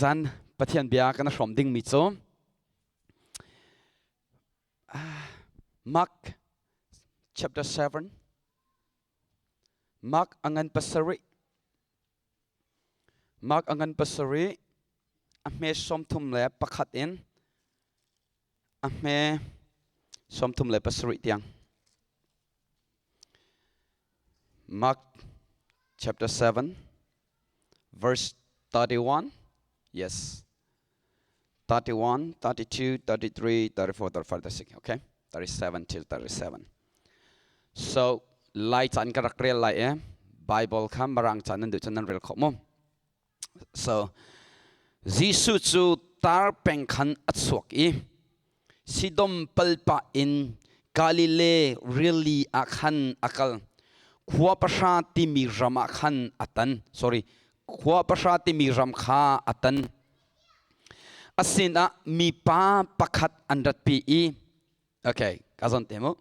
Zan Pathian bia kan hrawm dingmi cu Mark chapter 7 Mark angan pasarih Mark angan pasarih a hme 31 in a hme 37 tiang Mark chapter 7 verse 31 yes 31 32 33 34 35 36 okay 37 till 37 so lai caan ka rak rel lai e Bible kha marang caan nan duh cun nan rel khawh mu so Jesuh cu tar peng khan a chuak i Sidom palpah in Galilee rili ah khan a kal. Khua pahra timi ram ah khan a tan. Sorry, khua pahra timi ram kha a tan. A sinah mipa pakhat an ratpi i, okay, ka zon te mu.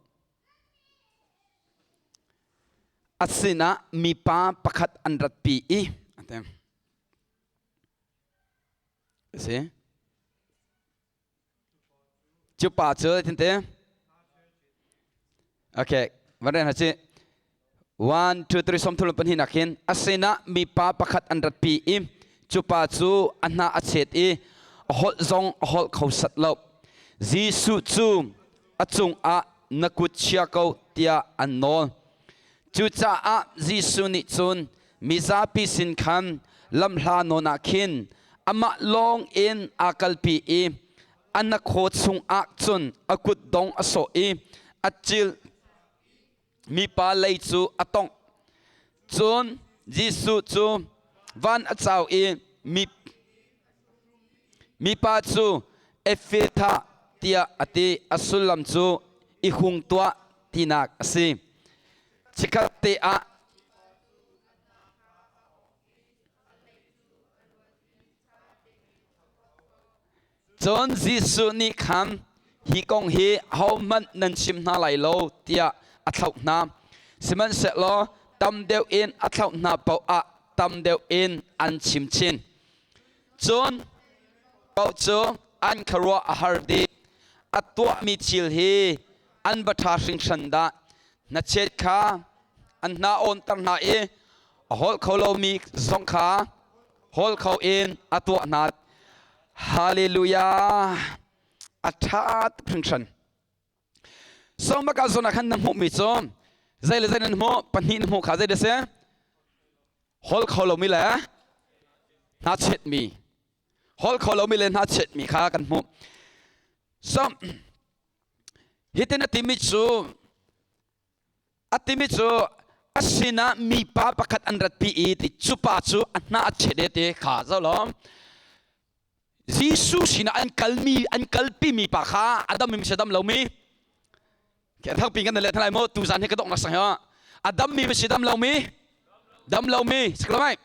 A sinah mipa pakhat an ratpi i, ate. Si. Cu pa cu tinte Okay, van ren hachi. 1 2 3 som thul pahnih nak hin a sinah mipa pakhat an ratpi i cu pa cu a hna a chet i a holh zong a holh kho sat lo. Jesuh cu a cungah na kut chia ko tiah an nawl. Cucaah Jesuh nih cun mizapi sin khan lamhla nawn ah khin amah lawng in aa kalpi i a hnakhaw chungah cun a kutdong a sawh i a cil mipa lei cu a tongh. Cun Jesuh cu van a cau i mi mipa cu Ephetha tiah a ti. A sullam cu i hung tuah tinak a si. Chikkhat te ah Cun Jesuh nih khan hi kong hi ahohmanh nan chim hna lai lo tiah a thlauh hna. Sihmanhsehlaw tam deuh in a thlauh hna paoh ah tam deuh in an chim chin. Cun paoh cu an khuaruah a har dih. A tuahmi thil hi an va ṭha hringhran dah. Hnachet kha an hna awnter hna i a holh kho lomi zong kha holh kho in a tuah hna. Hallelujah! A ṭha tuk hringhran. So maka zawn ah khan na hmuhmi cu zei le zei nan hmuh pahnih na hmuh kha zei dah si? Holh kho lomi le hnachetmi. Holh kho lomi le hnachetmi kha kan hmuh. So hitin a timi cu a timi cu a sinah mipa pakhat an ratpi i ti cu pa cu a hna a chet e ti kha zo lo Jesuh sinah an kalmi an kalpi mi pa kha a dam mi si dam lomi ke thangpi kan le thalai mo tu zan hi ka dok na sang ha a dam mi si dam lomi dam lomi siklamai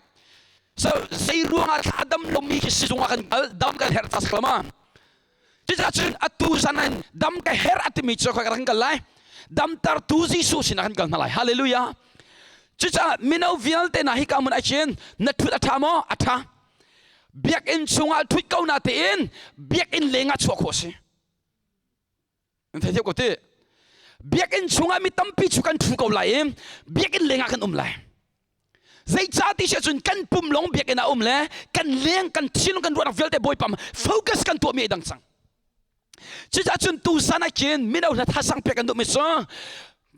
so zei ruangah thla dam lomi khi sizung ah kan kal dam kan herh ta siklama Cucaah cun atu zan in dam ka herh a timi cu khoi kan kal lai. Damtertu Jesuh sinah kan kal hna lai. Hallelujah. Cucaah mino vialte na hika hmun ahcun na thut a tha maw? A tha. Biakinn chungah thut ko na tein biakinn lengah chuah khawh a si. Nan thei thiam ko ti. Biakinn chungah mi tampi cu kan thu ko lai i biakinn lengah kan um lai. Zeicah ti si ahcun kan pum lawng biakinn ah um le kan leng kan thinlung kan ruahnak vialte Bawipa focus kan tuahmi ai dang cang. Cucaah cun tuzan ah khin mino hla thasang pek kan duhmi cu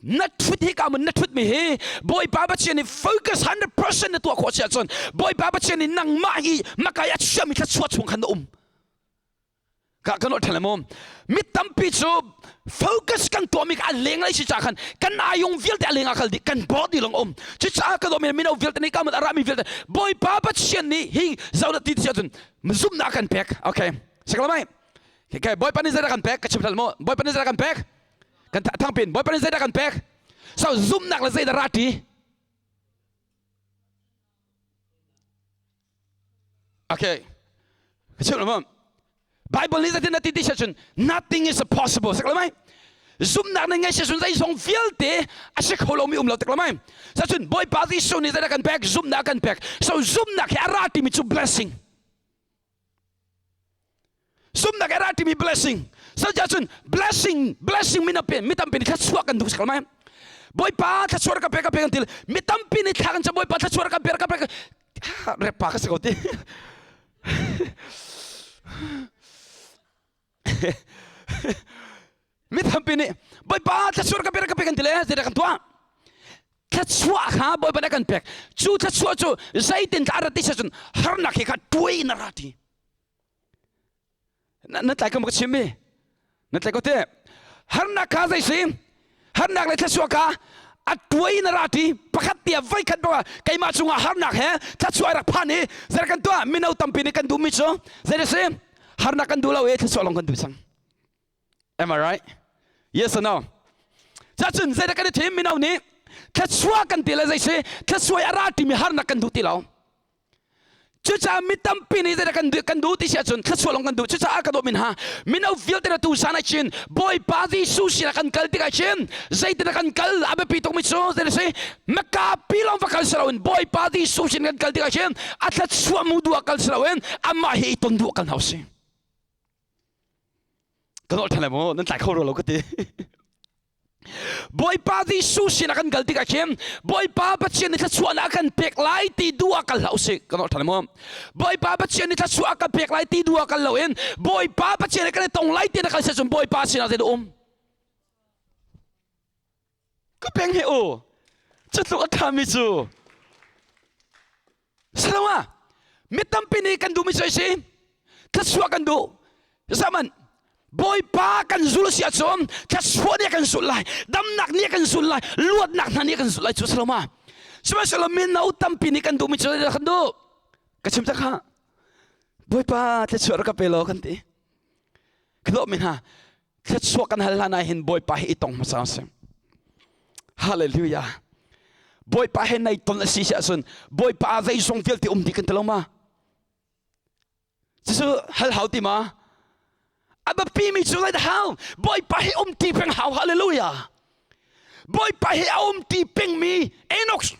na thut hi ka mun na thut mi hi Bawipa Pathian nih focus 100% na tuah khawh si ahcun Bawipa Pathian nih nangmah hi makai a chiami thluachuah chung khan na um. Ka kan ṭhal mu. Mi tampi cu focus kan tuahmi kha a lenglei si caah khan kan ayung vialte a leng ah kal dih kan body long um. Cucaah ka dawmi mino vialte nih ka mun a rami vialte Bawipa Pathian nih hi zoh ti ti ahcun zumhnak kan pek. Okay. Sakala mai. Okay, Bawipa nih zeidah kan pek? Ka chim hal mu. Bawipa nih zeidah kan pek? Kan thangpin. Bawipa nih zeidah kan pek? So zumhnak le zeidah ra ṭi? Okay. Ka chimh lo Bible nih zeitin a ti ti cun nothing is possible sak lamai. Zumhnak na ngei cun zeizong vialte a si kho lomi um lo tak lamai. Cun Bawipa Jesuh nih zeidah kan pek? Zumhnak kan pek. So zumhnak hi a ra timi cu blessing. Harnak era timi blessing. Saja cun blessing blessing min ape mi tampi nih thluachuah kan duh sakal mai. Bawipa thluachuah ka pe ka pe kan til. Mi tampi nih thla kan cam Bawipa thluachuah ka pe ka pe. Rep pa ka si ko ti. Mi tampi nih Bawipa thluachuah ka pe ka pe kan ti le zeidah kan tuah? Thluachuah kha Bawipa nih a kan pek. Cu thluachuah cu zeitin dah a rat ti si cun harnak he kha tuai in a ra ti. Na tlai ko ka chim mi? Na tlai ko te? Harnak kha zei si? Harnak le thluachuah kha a tuai in a ra ti. Pakhat tia voi khat bak keimah cungah harnak he thluachuah rak phan i zer kan tuah mino tampi nih kan duhmi cu zei si? Harnak kan duh lo i thluachuah lawng kan duh cang. Am I right? Yes or no? Cacun zeidah kan i thim mino nih thluachuah kan ti le zei si thluachuah a ra timi harnak kan duh ti lo. Cucaah mi tampi nih zeidah kan duh kan duh ti si ahcun thluachuah lawng kan duh. Cucaah ka dawt min ha mino vialte na tu san ah chin Bawipa Jesuh sinah kan kal tikah chin zeitin kan kal a biapi tukmi cu zeidah si Maka pi lawng va kal si loin Bawipa Jesuh sin kan kal tikah chin a thluachuah mu duh ah kal si loin amah hi i ton duh ah kal hna usih. Ka nolh ṭhan lai maw? Nan tlai kho rua lo ka ti. Bawipa Jesuh sinah kan kal tikah khin Bawipa Pathian nih thluachuahnak a kan pek lai ti duh ah kal hlah usih. Ka nolh ṭhan maw? Bawipa Pathian nih thluachuah a kan pek lai ti duh ah kal loin Bawipa Pathian nih kan i tong lai ti na kal si cun Bawipa sinah zeidah um? Ka peng he u. Cu tluk a ṭhami cu. Saloma, mi tampi nih kan duhmi cu si. Thluachuah kan duh. Zaman Bawipa kan zul si ahcun thluachuah nih a kan zulh lai, damnak nih a kan zulh lai, luatnak hna nih a kan zulh lai cu Saloma. Sihmanhsehlaw mino tampi nih kan duhmi cu kan duh. Ka chim tak ha. Bawipa thluachuah rak ka pe law kan ti. Ka dawtmi hna, thluachuah kan hal hlan ah hin Bawipa hi i tong hmasa usih. Hallelujah. Bawipa he nai ton a si si ahcun Bawipa zeizong vialte um dih kan ti lo ma? Cucu hal hau ti ma? A biapi mi cu lai hau. Bawipa hi um ti peng hau. Hallelujah. Bawipa hi a um ti peng mi Enoch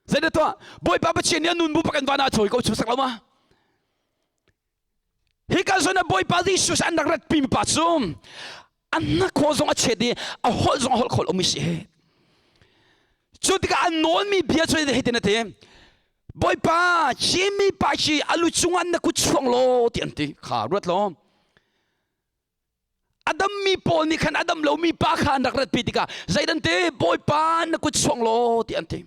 Zeidah tuah? Bawipa Pathian nih a nun bu pakan van ah chawi ko chu sak lo ma? Hika zawn ah Bawipa Jesus an rak ratpi mi pa cu a hnakhaw zong a chet i a holh zong a holh kho lomi si hi. Cu tikah an nawlmi bia cu hitin a ti. Bawipa, hi mi pa hi a lu cungah na kut chuang law ti an ti. Kha ruat law. A dammi pawl nih khan a dam lomi pa kha an rak ratpi tikah zeidan ti Bawipa na kut chuang law ti an ti.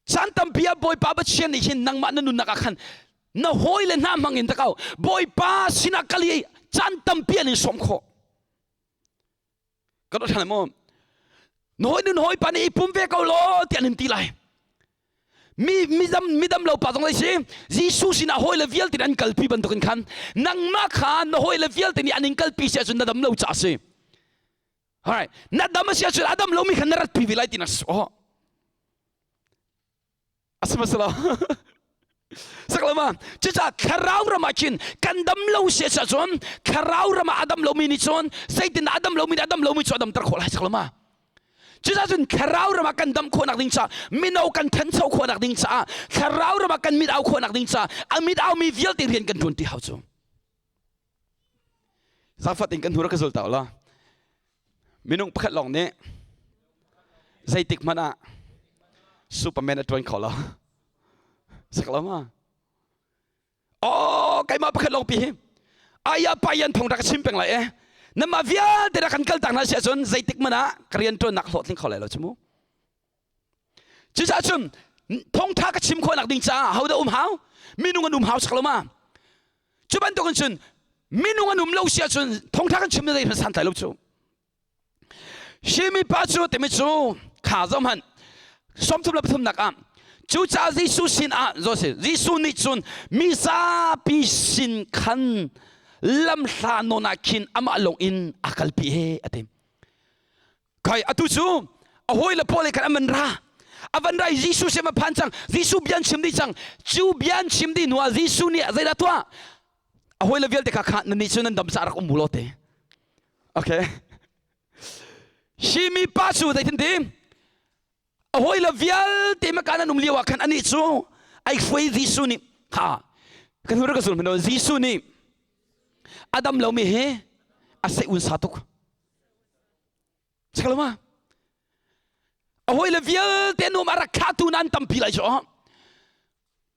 Caan tampi ah Bawipa Pathian nih hin nangmah na nunnak ah khan na hawile hna hmang in takau Bawipa sinah kal i caan tampi an in sawm khawh. Ka ruat ṭhan maw? Na hawi nun hawipa nih i pum ve ko law ti an in ti lai. Mi midam midam lo pa zong lai si Jesuh sinah hawile vialte nih an kalpi bantukin khan nangmah kha na hawile vialte nih an in kalpi si ahcun na dam lo caah a si. Alright. Na dam a si ahcun a dam lomi kha na ratpi ve lai ti na oh. Asmasalo. Saklama cucaah thlarau ram ah khin kan dam lo si a cun thlarau ram ah a dam lomi nih cun zeitin a dam lomi nih a dam lomi cu a damter khawh lai saklama cucaah cun thlarau ram ah kan dam khawhnak ding caah mino kan thancho khawhnak ding caah thlarau ram ah kan mit au khawhnak ding caah a mit aumi vialte rian kan tuan ti hau cu Zaangfat in kan hnu rak ka zul ta la. Minung pakhat lawng nih zeitik hmanh ah Superman a ṭuan kho lo. Sak lo ma? Oh, keimah pakhat lawng pi hi. Aya payan thong rak ka chim peng lai eh. Namah vialte rak kan kal tak hna si ahcun zeitik hmanh ah ka rian ṭuannak hlawhtling kho lai lo cu mu. Cucaah cun thawngtha ka chim khawhnak ding caah hodah um hau? Minung an um hau sak lo ma? Cu bantukin cun minung an um lo si ahcun thawngtha kan chim na zei santlai lo cu. Hi mipa cu timi cu kha zoh hmanh 33 le pathumnak ah cucaah Jesuh sin ah Jesuh nih cun mi zapi sin khan lamhla nawn ah khin amah lawng in a kalpi he a ti. Kai atu cu a hawile pawl khan an van ra. A van ra i Jesuh sin a phan cang. Jesuh bia an chim dih cang. Cu bia an chim dih hnuah Jesuh nih zeidah tuah? A hawile vialte kha kha nannih cu nan dam caah rak um u law te. Okay. Hi mi pa cu zeitin ti? A hawile vialte makan an um lio ah khan anih cu ai hruai Jesuh nih ha. Kan hur ka zul mano Jesuh nih a dam lomi he a seh un sa tuk. Sakalama. A hawi le vialte num a rak khatu nan tampi lai cu.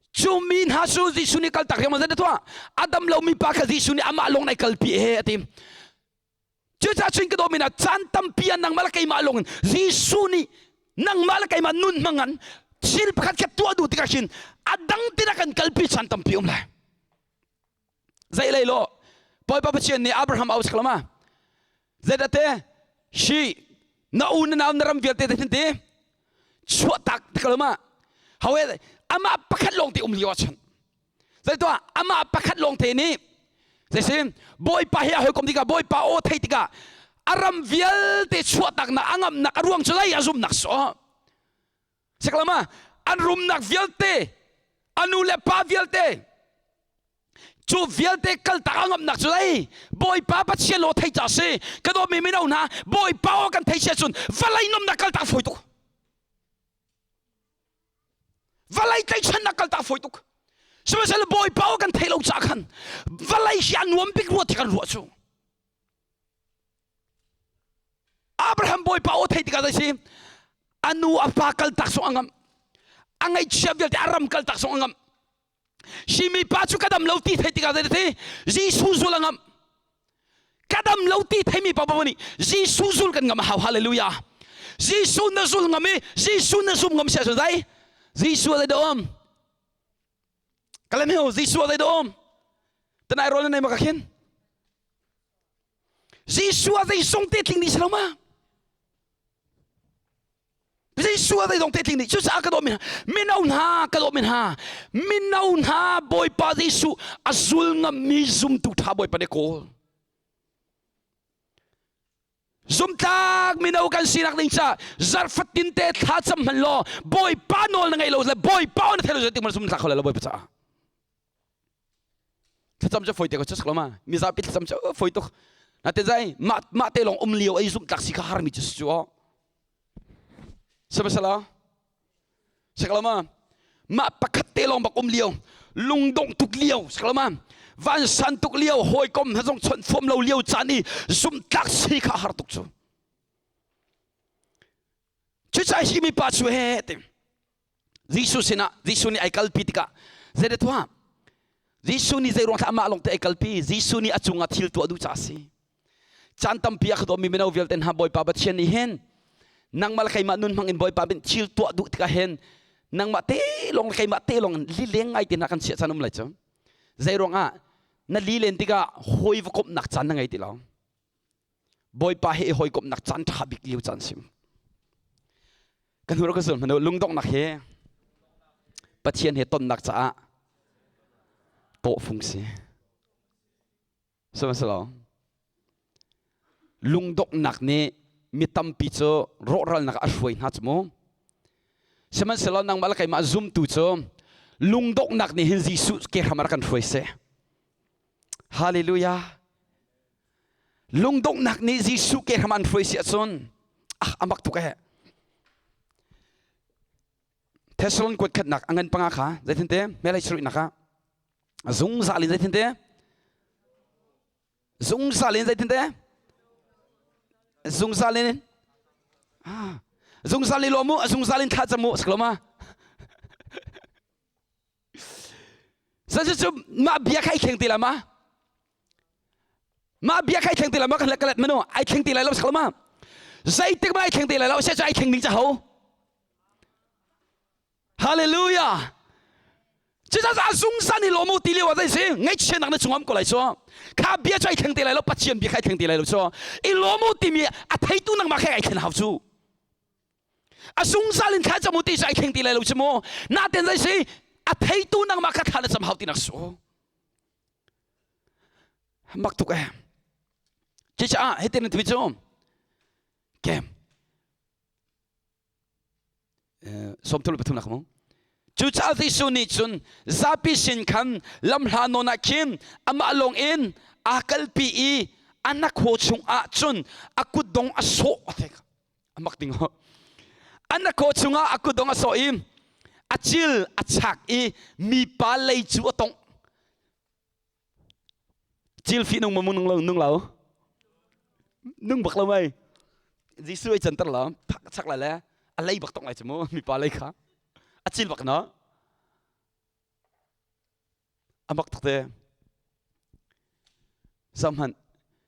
Cu mi hna cu Jesuh nih kaltak riangmang zan tuah. A dam lomi pa kha Jesuh nih amah lawng nai kalpi he a ti. Cucaah cun ka dawmi hna caan tampi ah nangmah le keimah lawng in Jesuh nih nangmah le keimah nun hmangan thil pakhat khat tuah duh tikah khin a dang tin a kan kalpi caan tampi um lai. Zei lei law Bawipa Pathian nih Abraham au saklama zeidah te shi na u na nau na ram vialte te hin ti chuah tak takalama hawe amah pakhat lawng te um lio ahcun Zeituah amah pakhat lawng te nih zeisin Bawipa he a hawikom tikah Bawipa aw thei tikah a ram vialte chuahtaknak a ngamnak a ruang cu lei a zumnak sawh. Siklama an rumnak vialte a nu le pa vialte cu vialte kaltak a ngamnak cu lei Bawipa Pathian law thei ca si ka dawtmi mino hna Bawipa aw kan thei sia cun vawlei nomnak kaltak fawi tuk. Vawlei tlaihchannak kaltak fawi tuk. Sihmanhsehlaw Bawipa aw kan theih lo caah khan vawlei hi a nuam bik rua ti kan ruah cu. Abraham Bawipa aw theih tikah zei si? A nu a pa kaltak zong a ngamh. A ngaihchia vialte a ram kaltak zong a ngamh. Hi mipa cu ka dam lo ti theih tikah zei ti? Jesuh zul a ngamh. Ka dam lo ti theimi paoh nih Jesuh zul kan ngam a hau. Hallelujah. Jesuh na zul ngam i Jesuh na zum ngam si ahcun zei? Jesuh zei dah um? Kalem heu Jesuh zei dah um? Tanai rawl na nei ma ka khin? Jesuh a zei sung te tling ni si lo ma? Jesuh a zeizong te tling dih. Cucaah ka dawt mino hna, ka dawt hna, mino hna Bawipa Jesuh a zul ngammi zumtu ṭha Bawipa nih kawl. Zumtlak mino kan sinak ding ca zarhfatin te thla cam hman law Bawipa nawl na ngei lo le Bawipa aw na thei lo zeitik man zumtlak kho lai lo Bawipa caah. Thlacam cu fawi te ko cu sak lo ma mizapi thlacam cu fawi tuk. Na te zai mah mah te lawng um lio ei zumtlak si kha harmi cu cu aw. Sihmanhsehlaw Saklama mah pakhat te lawng bak um lio lungdongh tuk lio saklama vansan tuk lio hawikom hna zong chawnh fuam lo lio caan i zumhtlak si kha har tuk cu cucaah hi mipa cu he ti Jesuh sinah Jesuh nih ai kalpi tikah zeidah tuah Jesuh nih zei ruang thlah amah lawng te ai kalpi Jesuh nih a cungah thil tuah duh caah a si Caan tampi a ka dawtmi mino vialte hna Bawipa Pathian nih hin nangmah le keimah nun hmang in Bawipa bin thil tuah duh tikah hin nangmah te lawng le keimah te lawng in lileng ngai te hna kan chiah caan um lai cu. Zei ruangah na lilen tikah hawi va komhnak caan na ngei ti lo. Bawipa he i hawikomhnak caan ṭha bik lio caan sim. Kan hur ka zul hmanu lungdonghnak he Pathian he tonnak caah tawhfung si. Sihmanhsehlaw lungdonghnak nih mi tampi cu rawhralnak ah a hruai hna cu mu. Sihmanhsehlaw nangmah le keimah zumtu cu lungdonghnak nih hin Jesuh ke hram ah rak kan hruai seh. Hallelujah. Lungdonghnak nih Jesuh ke hram an hruai si ahcun ah a mak tuk eh. Thessalon kuat khatnak a ngan panga kha zeitinte hmelei suruihnak ah zungzal in zeitinte zungzal in zeitinte zungzal in ah zungzal i lawm u zungzal in thlacam u siklo ma cu mah bia kha i thleng ti la ma mah bia kha i thleng ti la ma kan let manu ai thleng ti lai lo siklo ma zeitik ma ai thleng ti lai lo se cu ai thleng ding ca ho Hallelujah. Cucaah zungzal i lawm u ti lio ah zei si ngaihchiatnak na chungah um ko lai cu. Kha bia cu ai thleng te lai lo Pathian bia kha ai thleng te lai lo cu. I lawm u timi a theitu nangmah kha ai thlen hau cu. A zungzal in thla cam u ti cu ai thleng ti lai lo cu mu. Naten zei si a theitu nangmah kha thla na cam hau ti nak su. Mak tuk eh. Cucaah hitin na ti cu. Kem. Sawmthum le pathum mu. Cucaah Jesuh nih cun zapi sin khan lamhla nawn ah khin amah lawng in aa kalpi i a hnakhaw chungah cun a kutdong a sawh a thek. A mak ding ho. A hnakhaw chungah a kutdong a sawh i a cil a chak i mipa lei cu a tongh. Cil fi nung ma nung lo nung lo. Nung bak lo mei. Jesuh ai canter lo. Phak chak lai le a lei bak tok lai cu mu mipa lei kha. A cil bak no. A bak tuk te. Zohhmanh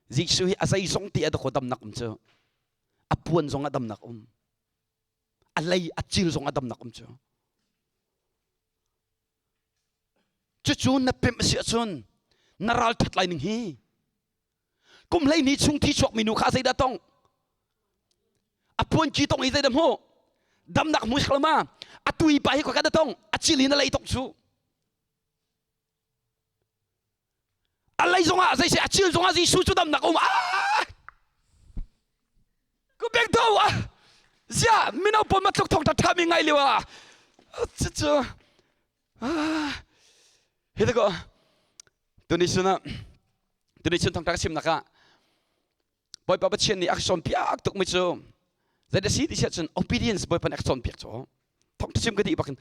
Jesuh hi a zeizong ti a dakaw damnak um cu. A puan zong a damnak um. A lei a cil zong a damnak um cu. Cucu na pemh a si ahcun na ral ṭhat lai ning hi. Kum 12 chung thi chuakmi nu kha zeidah tong? A puanci tong i zeidah hmuh? Damnak hmu sak lo ma? A tui pa hi khua ka tong? A cil in a lei tong cu. A lei zongah zei a cil zongah Jesuh cu damnak um. Ah! Ku bek do ah! Zia mino pawl matluk thong ṭha mi ngai lio ah. Cucu ah hi te ko tuni sun ah tuni sun thongṭha ka chimnak ah Bawipa Pathian nih a ka cawnpiak tukmi cu zei dah si ti siah cun obedience Bawipa nih a ka cawnpiak cu thongṭha chim ka dih bakin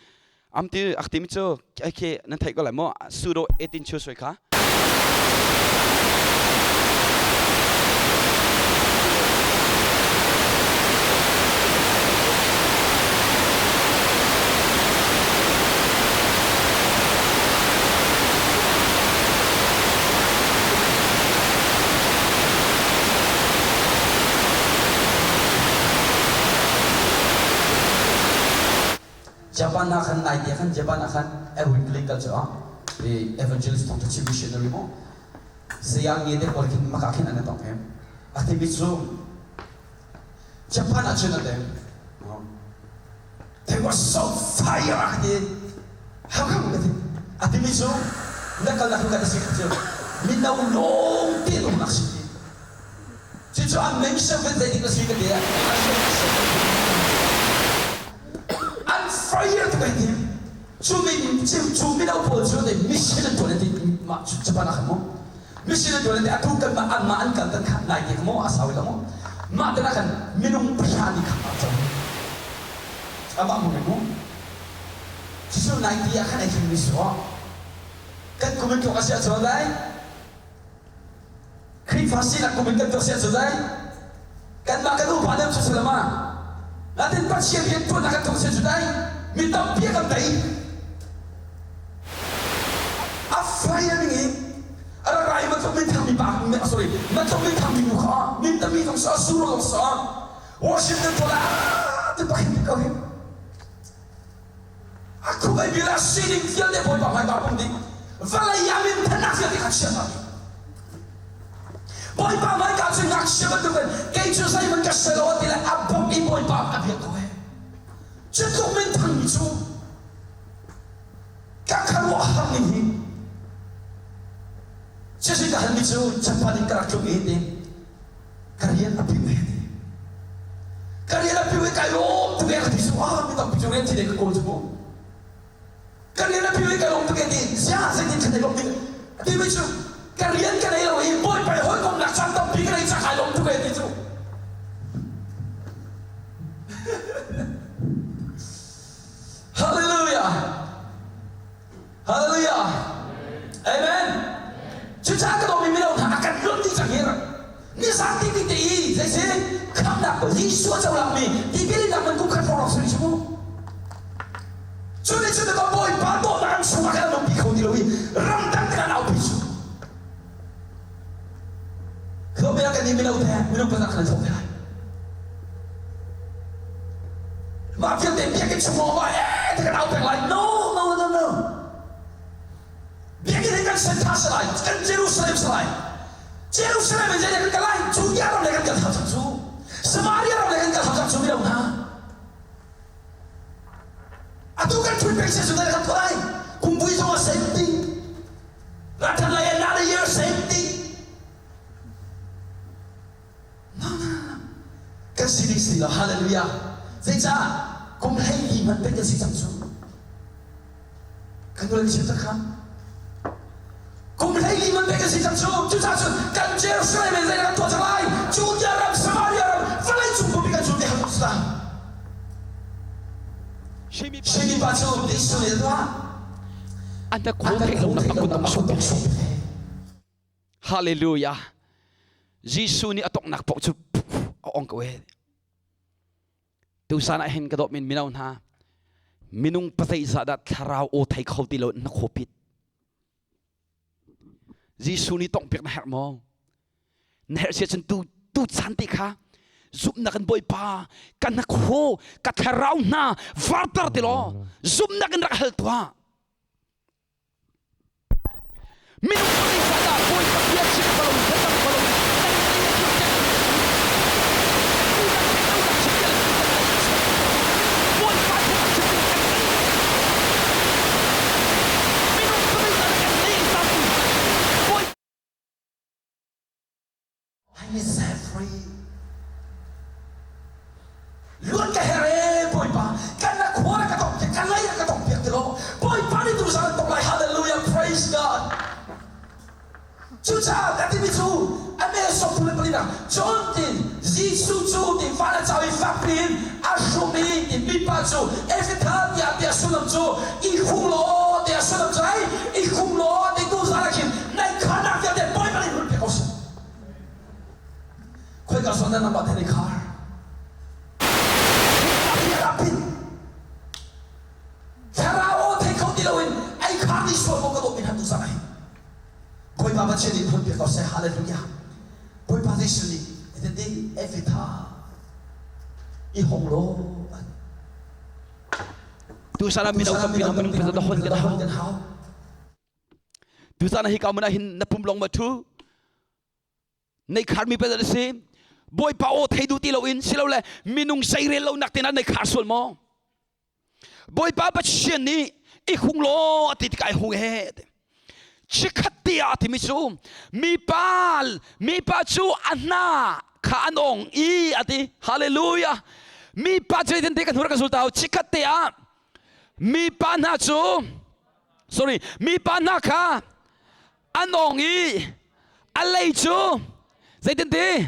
am ti a ka timi cu okay nan theih ko lai maw pseudo 18 chu soi kha Japan ah khan naite khan Japan ah khan Erwin Kling kal cu i evangelist thawngtha chim missionary mu saya nge te pawl khin maka khin an tong em a timi cu Japan ah cun a teng They were so fire a ti. How come ka ti? A timi cu na kal nak kan si cu mino lawng te lawng nak si ti. Cucu an main servant zeitik na si ka ti An fire tuk ai ti. Cu min cu mino pawl cu ne mission an tuan an ti mah Japan ah khan mu. Mission an tuan an ti atu kan mah anmah an kal kan khat nai te maw a sau lo maw. Mah te khan minung pahra nih kha cang. Amah mu mu. Cucu nai ti ah khan ai thim mi si Kan kum in tluk a si ahcun dai. Khrihfa sinak kum in kan tuah si ahcun dai. Kanmah kan upa deuh cu si ma. Natin Pathian rian tuannak kan tuah si ahcun dai. Mi tampi a kan tei. A fai ning i a ra rai matluk min thangmi pa sorry matluk min thangmi nu kha min tami zong sa suro zong sa Washington pawl ah ti pakhat ko hi a khubai bia sining vialte bawipa hmaika pum ding vawlei ah min thannak vialte kha chia hna bawipa hmaika cu ngakchia bantukin kei cu zeihmanh ka si lo ti le a bawmh i bawipa a biak ko he cu tluk min thangmi cu ka khuaruah har ning hi cusi ka halmi cu Japan in ka rak tlung i ti ka rian a piu he ti ka rian a piu i kai lawm tuk e ka ti su ah mi tampi cu rian thi ka kawl cu mu ka rian a piu i kai lawm tuk e ti zia zeitin khan ai lawm ding ti mi cu ka rian ka nei lo i bawipa i hawikomnak caan tampi ka nei ca kai lawm tuk e ti cu Hallelujah! Hallelujah! Amen! Cucaah ka dawmi mino hna a kan luat dih cang hi nizan ti ti te i zeisi khamnak Jesuh a cohlangmi tipil innak man kum khat hrawng rak sui cu mu cu nih cun ka bawipa dawtnak an chungah khan an umpi kho ti lo i ramdang te kan aupi cu Khawbia kan i mino te mino panak kan thawk te lai Mah vialte biakinn chung lawng ah ee ti kan au peng lai. No, no, no, no. Biakinn hi kan sentha si lai, kan Jerusalem si lai. Jerusalem in zeidah kan kal lai? Judea ram le kan kal thau cang cu. Samaria ram le kan kal thau cang cu mino hna. Atu kan ṭhut peng si cu kan tuah lai. Kumpui zong ah same thing. Rathan lai another year same thing. No, no, no. Kan si ding si lo. Hallelujah. Zeicah kum 14 hmanh pek kan si cang cu. Kan nule chim tak kha. Kum 14 hmanh pek kan si cang cu. Cucaah cun kan Jerusalem in zeidah kan tuah cang lai? Judea ram, Samaria ram, vawlei cung pumpi kan cun ti hal tuk Shimi pa cu Jesuh nih a tuah. An na khawl theih lo nak a kut a sung. Hallelujah. Jesuh nih a tongnak paoh cu a ong ko e. Tusan ah hin ka dawt min mino hna minung pazeizah dah thlarau aw thei kho ti lo na khawpit. Jesuh nih tongpiak na herh maw? Na herh sia cun tu tu chan te kha zumhnak in Bawipa ka na kho ka thlarau hna varter ti law zumhnak in rak hal tuah. Minung zeizah dah Bawipa bia chim ko lo thlacam ko lo Bawipa thil chim ding kan ngei. Minung zeizah dah kan ngei example Bawi I set free. Luat ka her e Bawipa kan na khua na ka tong piak ka lei na ka tong piak ti lo Bawipa nih tu zan tong lai hallelujah praise God Cucaah ka timi cu a mel sawm thum le pali nak cun ti Jesuh cu ti van a cau i fak piin a hrum i ti mipa cu Ephrathah tiah ti a sullam cu i hung law ti a sullam cu ai i hung law ti tu zan ah khin nan kharnak vialte Bawipa nih run piak ko seh. Khoika zawn nan namah then i khar. Rapin Thlarau aw thei kho ti loin ei khar ni sual ko ka dawt mi hna tu zan ah hin Bawipa Pathian nih hun piak ko seh hallelujah Bawipa Jesuh nih hitin Ephrathah i hong law Tusan ah mino tampi na minung pesa hon kan hau. Tusan ah hika mun ah hin na pum long ma thu. Nei khar mi pesa si. Bawipa aw thei duh ti loin silole minung zeirel lo nak te na nei khar sual maw? Bawipa Pathian nih i hung law a ti tikah i hung he chikhat te ah a timi cu mipa mipa cu a hna kha an ong i a ti hallelujah mipa cu zeitin te kan hur kan sul tau chikhat te ah mipa hna cu sorry mipa hna kha an ong i a lei cu zeitin ti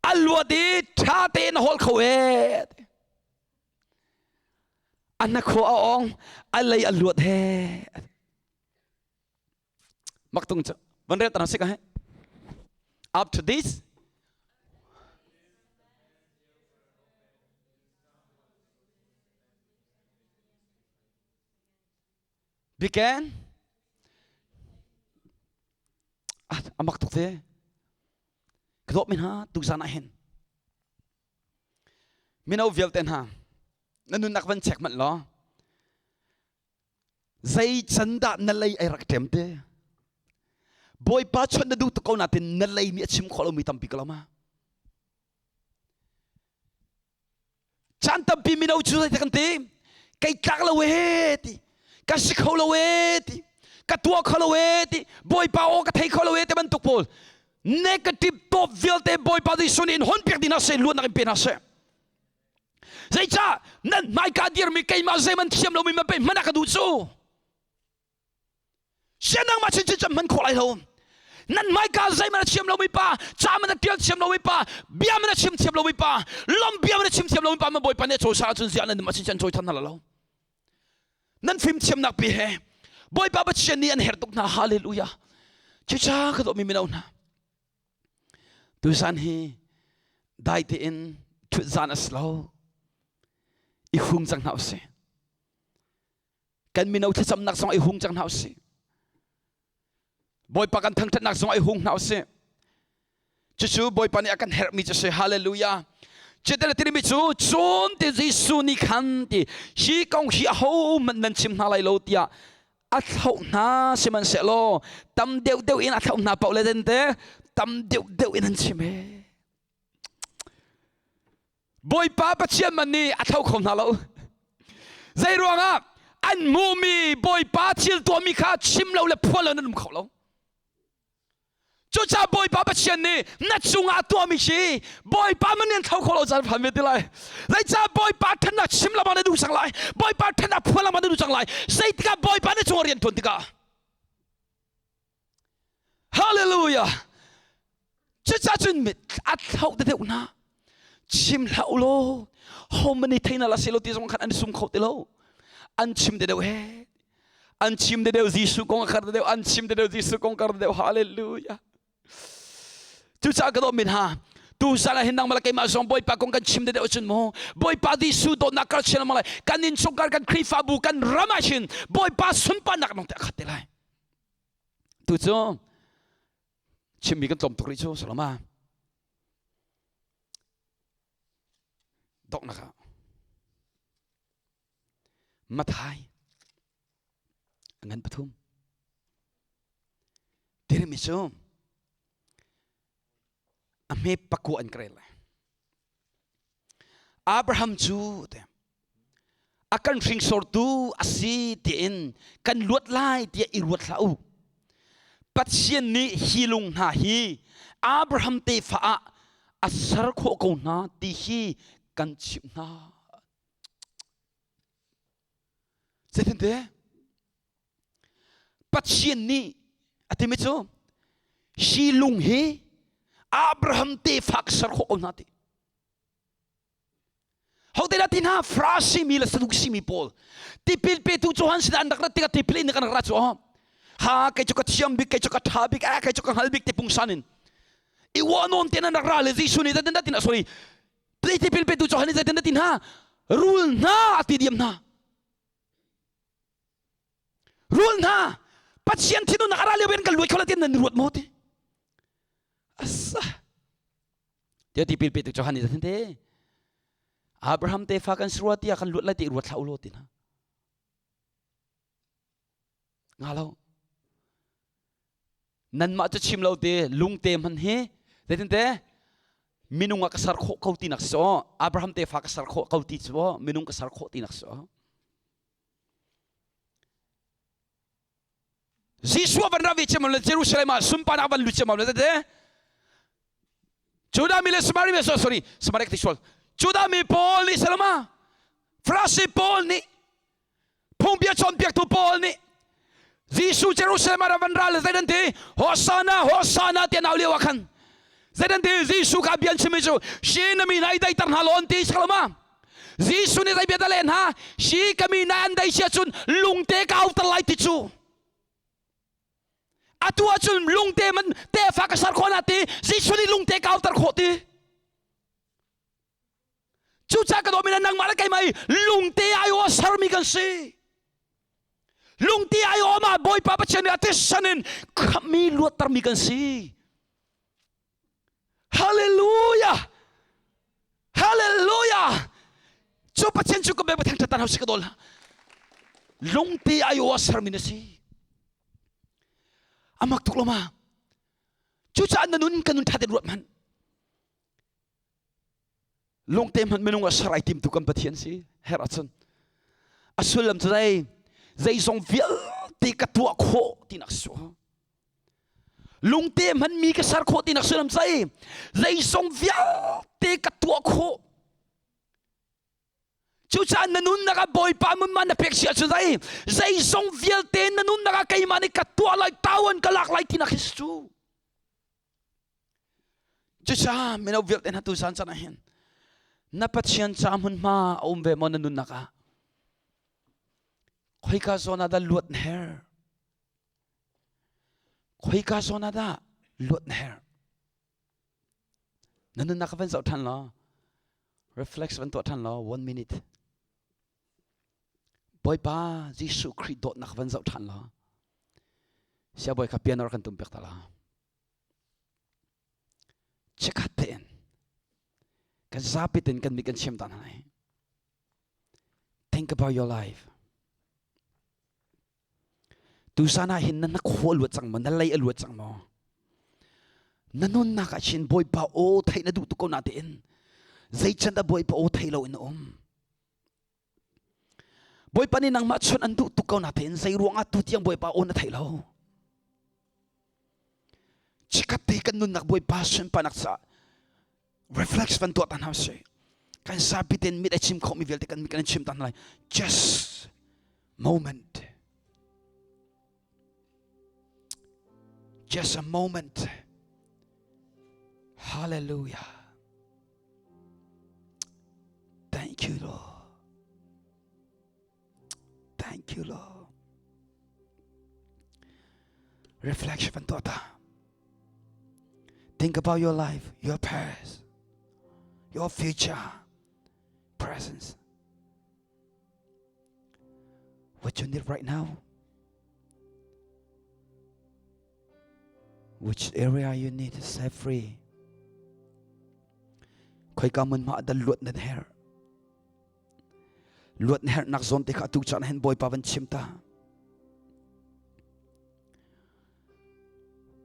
a luat i ṭha tein a hawl kho e a hnakhaw a ong a lei a luat he mak tung cu van rel tan sik he up to this began a mak tuk te ka dawt mi hna tuzan ah hin Mino vialte hna, na nunnak van check manh law, zei can dah na lei ai rak ṭem te? Bawipa chawnh na duh tuk ko natin na lei nih a chim khawh lomi tampi ka lo ma? Caan tampi mino cu zei kan ti? Kei tlak lo ee ti, ka si kho lo ee ti, ka tuah kho lo ee ti, Bawipa aw ka thei kho lo ee ti bantuk pawl negative top vialte Bawipa Jesuh nih in hon piak ding hna seh luatnak in pe hna seh. Zeicah nan hmaika dirmi keimah zeiman thiam lomi ma pe hmanh ah ka duh cu. Sia nangmah chinchin cam hman khawh lai lo. Nan hmaika zeiman a thiam lomi pa, ca man a tial thiam lomi pa, bia man a chim thiam lomi pa, lom bia man a chim thiam lomi pa ma Bawipa nih a cawi ahcun ziah nan chinchin cawi than hna lo. Nan fim thiamnak pi he Bawipa Pathian nih an herh tuk hna. Hallelujah. Chicha ka dawtmi mino hna. Tuzan hi dai tein thut zan a si lo. I hung cang hna usih. Kan mino thlacamnak zong i hung cang hna usih. Bawipa kan thangṭhatnak zong i hung hna usih. Cucu Bawipa nih a kan herhmi cu si. Hallelujah. Cuti timi cu cun ti Jesuh nih khan ti hi kong hi ahohmanh nan chim hna lai lo tiah a thlauh hna sihmanhsehlaw tam deuhdeuh in a thlauh hna paoh le te tam deuhdeuh in an chim he. Bawipa Pathian man nih a thlo kho hna lo. Zei ruangah an hmuhmi Bawipa thil tuahmi kha chim lo le phuan lo nan um kho lo. Cucaah Bawipa Pathian nih na cungah a tuahmi khi Bawipa man nih an thlo kho lo caan phan ve ti lai. Zeicah Bawipa ṭhatnak chim lengmang na duh cang lai. Bawipa ṭhatnak phuan lengmang na duh cang lai. Zeitikah Bawipa na cungah rian ṭuan tikah Hallelujah! Cucaah cun mit a thlauh deuh hna. Chim hlah u law, ho mani thei na la si lo ti zong khan an sum kho ti lo. An chim te deuh he. An chim de deuh Jesuh kong a kar de deuh an chim de deuh Jesuh kong kar de deuh hallelujah. Cucaah ka dawt min ha tu zan ah hin nangmah le keimah zong Bawipa kong kan chim de deuh cun mu Bawipa Jesuh dawtnak kar chin lai kan innchungkhar kan Khrihfabu kan ram ah hin Bawipa sunparnak nong te a khat te lai. Tu cu chimmi kan tlawm tuk rih cu Solomon. Donghnak ah Mathai a ngan pathum tirimi cu a hme pakua an ka rel lai. Abraham cu te a kan hringsortu a si tiin kan luat lai tiah i ruat hlah u. Pathian nih hi lung hna hi Abraham tefa ah a ser khawh ko hna ti hi kan chimh hna. Zeitinte Pathian nih a timi cu hi lung hi Abraham tefa ka ser khawh ko hna ti. Hote dah ti hna Farasi mi le Sadusi mi pawl tipil petu Johan sin an rak rat tikah tipil in kan rak ra cu ha kei cu ka thiam bik kei cu ka ṭha bik a kei cu ka hngal bik ti pungsan in i uah nawn ten an rak ra le Jesuh nih zeitin dah tin sorry tipil petu Johan nih zeitin dah tin hna rul hna a ti diam hna rul hna Pathian thinhunnak a ra lio in kan luat kho la tin nan ruat maw ti asa Tiah tipil petu Johan nih zeitin te Abraham tefa kan si rua tiah kan luat lai ti ruat hlah u law ti hna. Nga lo. Nanmah cu chim lo te lungte hman hi zeitin te minung ah ka ser khawh ko ti nak si Abraham tefa ka ser khawh ko ti cu minung ka ser khawh ti nak si Jesuh van ra ve ciammam le Jerusalem ah sunparnak van lut ciammam le tete Judah mi le Samaria mi sorry Samaria ti sual Judah mi pawl nih salama Farasi pawl nih phungbia cawnpiaktu pawl nih Jesuh Jerusalem ah van ra le zeidan ti Hosanna Hosanna ti an au lio ah khan zeidan ti Jesuh kha bia an chimmi cu shi na mi hna i daiter hna law an ti salama Jesuh nih zei bia dah leh hna? Hi ka mi na an dai sia cun lungte ka auter lai ti cu. Atu ahcun lungte man tefa ka ser khawh na ti Jesuh nih lungte ka auter khawh ti. Cucaah ka dawmi nangmah le keimah i lungte ai aw sermi kan si. Lungte ai aw ma Bawipa Pathian nih a tisan in khamhmi luattermi kan si. Hallelujah! Hallelujah! Cu Pathian cu ka bek thang thatan hau si ka dol. Lungte ayo a sermi na si. Amak tuk lo ma. Cucaah na nun kan nun thatin ruat hmanh. Lungte hmanh minung a ser ai tim tu kan Pathian si. Her ahcun. A sullam cu zei zeizong vialte ka tuah khawh tinak si. Lungte hmanmi ka ser khawh tinak sullam cai zeizong vialte ka tuah khawh. Cucaah na nunnak ah Bawipa munma na pek si ahcun zei zeizong vialte na nunnak ah keimah nih ka tuah lai tawan ka lak lai tinak hi si cu. Cucaah mino vialte hna tu zan can ah hin na Pathian ca hmunhma a um ve maw na nunnak ah? Khoika zawn ah dah luat na herh? Khoika zawn ah dah luat na herh? Na nunnak ka van zoh ṭhan law, reflex van tuah ṭhan law, one minute. Bawipa Jesuh Khrih dawtnak van zoh ṭhan law, siabawi kha piano kan tum piak ta la. Chikkhat tein kan zapi tein kan mit kan chim ta hna lai. Think about your life. Tusan ah hin na khua luat cang maw? Na lei a luat cang maw? Na nunnak ah chin Bawipa aw theih na duh tuk ko natein zeican dah Bawipa aw thei lo in na um? Bawipa nih nangmah chawnh an duh tuk ko natein zei ruangah tu tiang Bawipa aw na theih lo? Chikkhat te kan nunnak Bawipa sunparnak caah reflex van tuah ta hna sih. Kan zapi ten mit a chim khomi vialte kan mit kan chim ta hna lai. Just moment. Just a moment. Hallelujah. Thank you, Lord. Thank you, Lord. Reflection van tuah ta. Think about your life, your past, your future, presence. What you need right now? Which area you need to set free? Khoika mun ma dal luat nan her. Luat na hernak zawn te kha atu caan hin Bawipa van chim ta.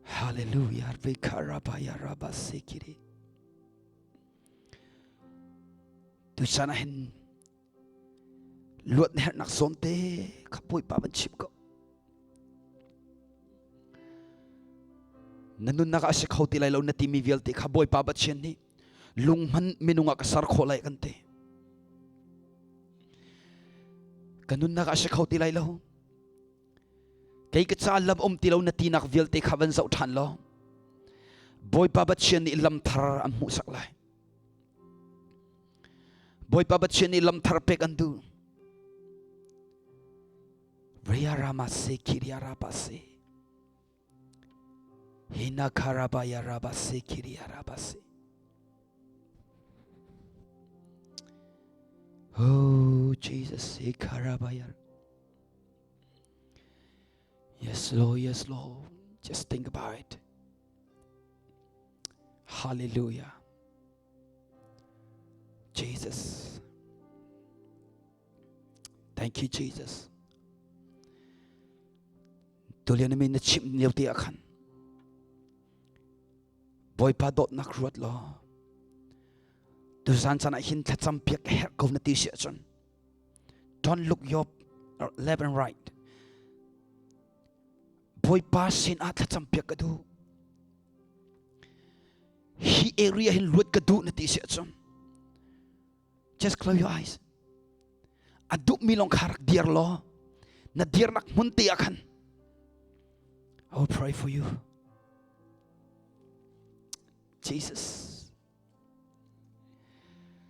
Hallelujah. Rikarabaya rabasikiri. Tu caan ah hin luat na hernak zawn te kha Bawipa van chim ko. Na nunnak ah a si kho ti lai lo na timi vialte kha Bawipa Pathian nih lung hman minung ah ka ser khawh lai kan ti. Ka nunnak ah a si kho ti lai lo. Kei ka ca lam um ti lo na tinak vialte kha van zoh ṭhan law Bawipa Pathian nih lam thar an hmuhsak lai. Bawipa Pathian nih lam thar pek an duh. Riyarama se kiriyaraba se. Hina karaba yaraba se kiriyaraba se. Oh Jesus, Ikarabayar. Yes, Lord, yes, Lord. Just think about it. Hallelujah. Jesus. Thank you, Jesus. Tulian mi na chimh lio te ah khan Bawipa dawtnak ruat law tuzan caan ah hin thlacam piak ka herh ko na ti si ahcun don't look your left and right Bawipa sin ah thlacam piak ka duh hi area hin luat ka duh na ti si ahcun Just close your eyes. A duhmi lawng kha rak dir law na dirnak hmun te ah khan I will pray for you. Jesus.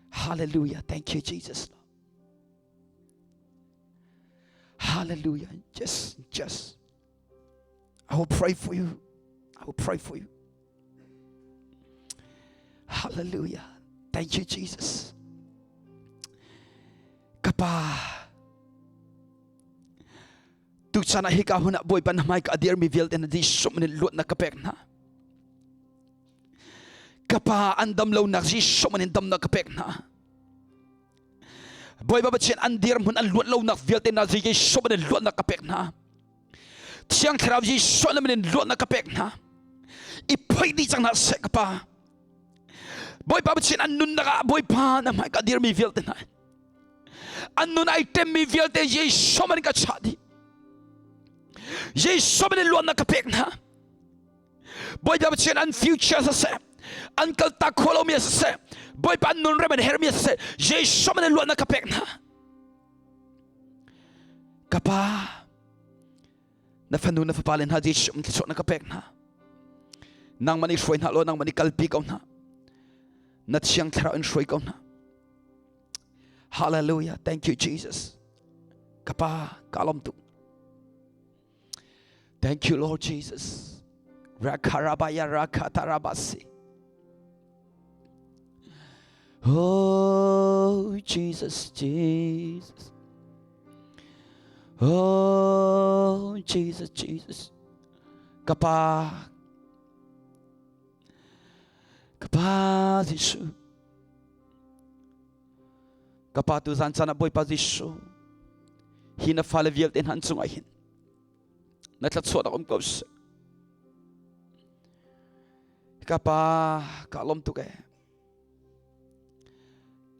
Hallelujah. Thank you, Jesus. Hallelujah. Just, just. I will pray for you. I will pray for you. Hallelujah. Thank you, Jesus. Kapa. Tu chan ah hika hun ah Bawipa na hmai ka dir mi vialte na di sum in luat na ka pek hna. Kapa an dam lo nak Jesuh in dam na ka pek hna. Bawipa Pathian an dir hmun an luat lo nak vialte na Jesuh in luat na ka pek hna. Thiang Thlarau Jesuh na min in luatnak ka pek hna. I phoih dih cang hna seh ka pa. Bawipa Pathian an nunnak ah Bawipa na hmai ka dirmi vialte hna. An nun ai temmi vialte Jesuh min ka chah dih. Jesuh min in luatnak ka pek hna. Bawipa Pathian an future siseh an kaltak khawh lomi siseh Bawipa an nun rem an hermi siseh Jesuh min in luatnak ka pek hna. Ka pa, na fanu na fapa le hna Jesuh thluachuah na ka pek hna. Nangmah nih hruai hna law nangmah nih kalpi ko hna. Na thiang thlarau in hruai ko hna. Hallelujah. Thank you Jesus. Ka pa, ka lawm tuk. Thank you Lord Jesus. Rakarabaya rakatarabasi. Oh Jesus, Jesus. Oh Jesus, Jesus. Kapa. Kapa Jesuh. Ka pa tu zan caan ah Bawipa Jesuh hi na fale vialte hna an cungah hin na thluachuahnak um ko seh. Ka pa ka lawm tuk ee.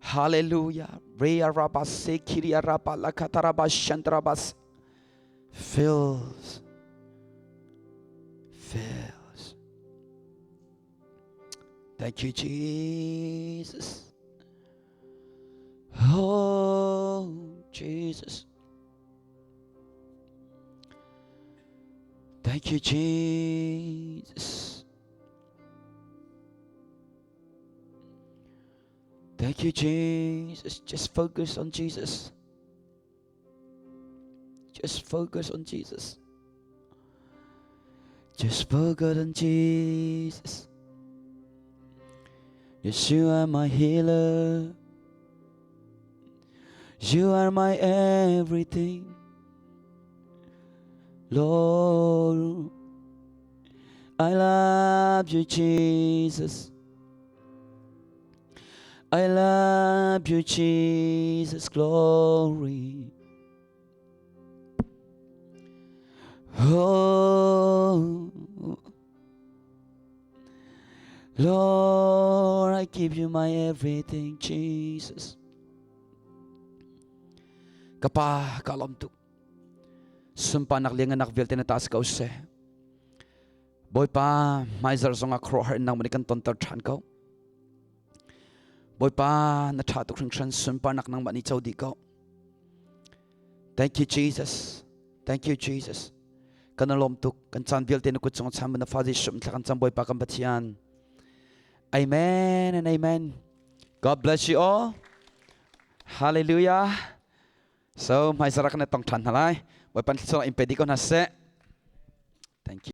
Hallelujah. Rea raba se kiria raba lakataraba shantarabas fills fills. Thank you, Jesus. Oh, Jesus. Thank you, Jesus. Thank you, Jesus. Just focus on Jesus. Just focus on Jesus. Just forgot on Jesus. Yes, you are my healer. You are my everything. Lord, I love you, Jesus. I love you, Jesus. Glory. Oh, Lord, I give you my everything, Jesus. Kapa ka lawm tuk. Sunparnak lianganak vialte na ta si ko seh. Bawipa hmaizar zongah khuaruahhar in nangmah nih kan tonter ṭhan ko. Bawipa na ṭha tuk hringhran sunparnak nangmah nih co dih ko. Thank you Jesus. Thank you Jesus. Kan lawm tuk kan caan vialte na kut cung chan na fa Jesuh thla kan cam Bawipa kan Pathian. Amen and amen. God bless you all. Hallelujah. So hmaizar kan tong ṭhan hna lai. Bawipa thluachuah in pe dih ko hna seh. Thank you.